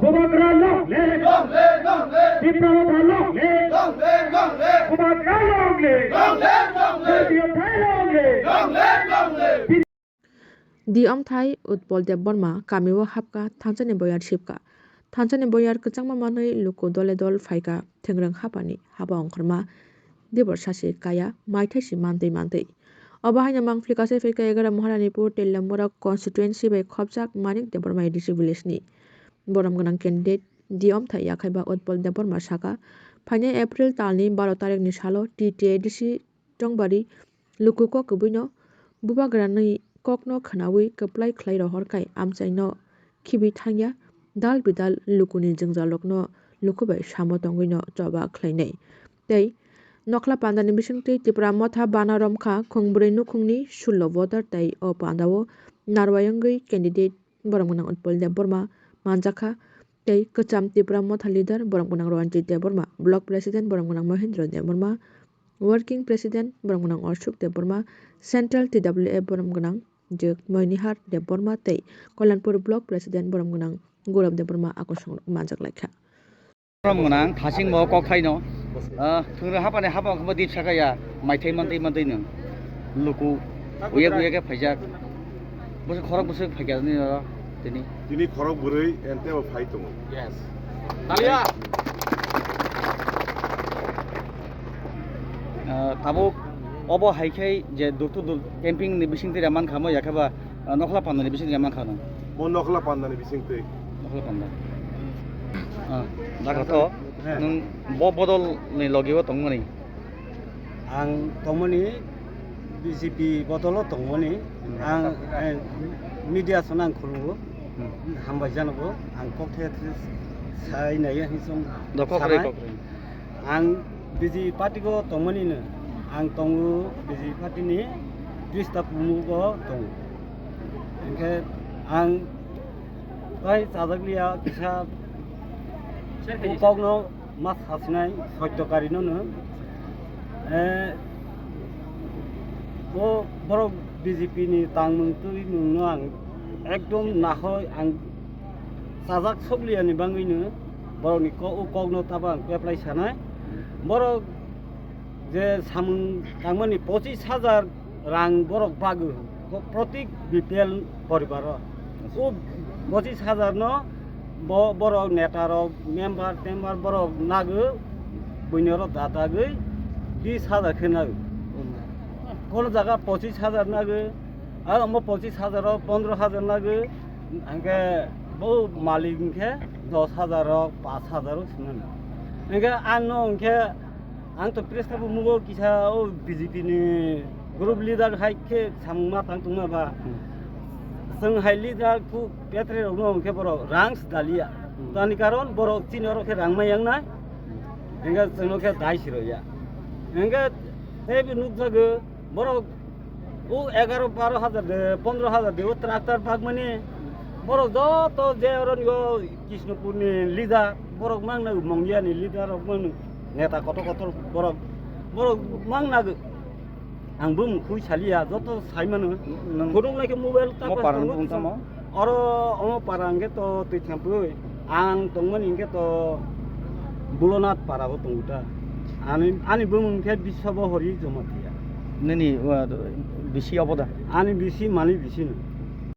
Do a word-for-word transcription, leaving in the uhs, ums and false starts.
Bubagra long live! Tipra Motha long live! Bubagra long live! Jatiyo Thai long live! Diomthai Utpol Debbarma kamio hapkha, thansani boyar sipkha. Thansani boyar kwchangma manwi luku dole dol phaikha, thengrwng haphani haba ongkhorma dibor sasi kaya maithaisi mantwi mantwi. Obo haino mangpili kasai phaikha egaroh Maharanipur Telamura constituency bai khopjak Manik Debbarma A D C village ni. Borom gwnang candidate Diomthai yakhaiba Utpol Debbarma sakha, phainai April talni baro tarikni salo T T A D C Tongbari luku kok kwbwino bubagrani kokno khwnawi kwplai khlai rohor kai amchaino khibi thangya, dal bidal lukuni jwngjalrokno luku bai samo tongwino choba khlainai. Tei nokhla pandani bisingtwi Tipra Motha bana romkha khungbrwi nukhungni sullo voter tei o pandao narwai wngwi candidate borom gwnang Utpol Debbarma manjakha, tei kwcham Tipra Motha leader borom gwnang Ranjit Debbarma, block president borom gwnang Mahendra Debbarma, working president borom gwnang Ashok Debbarma, central T W F borom gwnang Jek Moinihar Debbarma tei Kalyanpur block president borom gwnang Gaurav Debbarma akusung manjak laikha. Borom gwnang thasing mo kok thaino, ah, thwngri hapani hapang khe dip sakaya maithai mantwi mantwi no luku uyak uyak khe phaijak. Bwswk khorok bwswk phaikha nini oro tini. Tini khorok bwrwi ente bo phai tongo. Yes. Talia. Ah, tabuk obo hai khai je door to door camping ni bisingtwi rw mankha mo, yakhe ba, ah, nokhla pandani bisingtwi rw mankha no. Mo nokhla pandani bisingtwi. Nokhla panda. Ah, dakhato, nwng bo bodol ni logi o tongmani? Ang tongmani B J P bodolo tongmani. Hmm. Ang, eh, media sono ang khulungo. Hmm. Hambai janogo. Ang kok the the sai nai ya hinsong. Do kok rai, sanai. Kok rai. Ang B J P party go tongmani no. Ang tongo B J P party ni Krista Pumugo tongo. Hingke ang bai chajak liya kisa kokno ma sasinai soityo kari no no. Eh, bo borok B J P ni tangmung twi mung no ang ekdom nahoi ang chajak sokliya ni bangwi no borok ni kok, o kok no tabo ang kweplai sanai. Borok je samung tangmani pochis hajar rang borok bago, protik B P L poribaro. O pochis hajar no bo-, borok neta rok, member tember borok nago, buino rok datagwi bis hajar khe nago. Kono jaga pochis hajar nago, aro omo pochis hajar o pondro hajar nago, hingke bo malik hingke dos hajar o, pach hajar o swngo. Hingke ano hingke Ang to press tabo mugo kisa o B J P ni group leader hai khe samung ma tang tongma ba. Hmm. Chwng hai leader khu petre rok no hwnkhe borok rang sdaliya. Hmm. Tani karon borok chini oro khe rang ma yang nai. Hmm. Hingke chwng no khe dai siro ya. Hingke tei bo nukjago borok o egaro baro hajar de, pondro hajar de o tractor bagmani borok joto je oro ni o Krishnapur ni leader, borok mang nago, Mongia ni leader rok mang nago, neta kotor kotor borok, borok mang nago. Ang bumung khui saliya, joto sai mano. Nung phunuk nai khe mobile mo ta para tongo nung tamo? Oro omo para hingke to twi thampui. Ang tongmani hingke to Bulonath para bo tongo ta. Ani, ani bumung khe Biswa Bohori Jamatia. Nini, uh, bisi obo da? Ani bisi mani bisi no.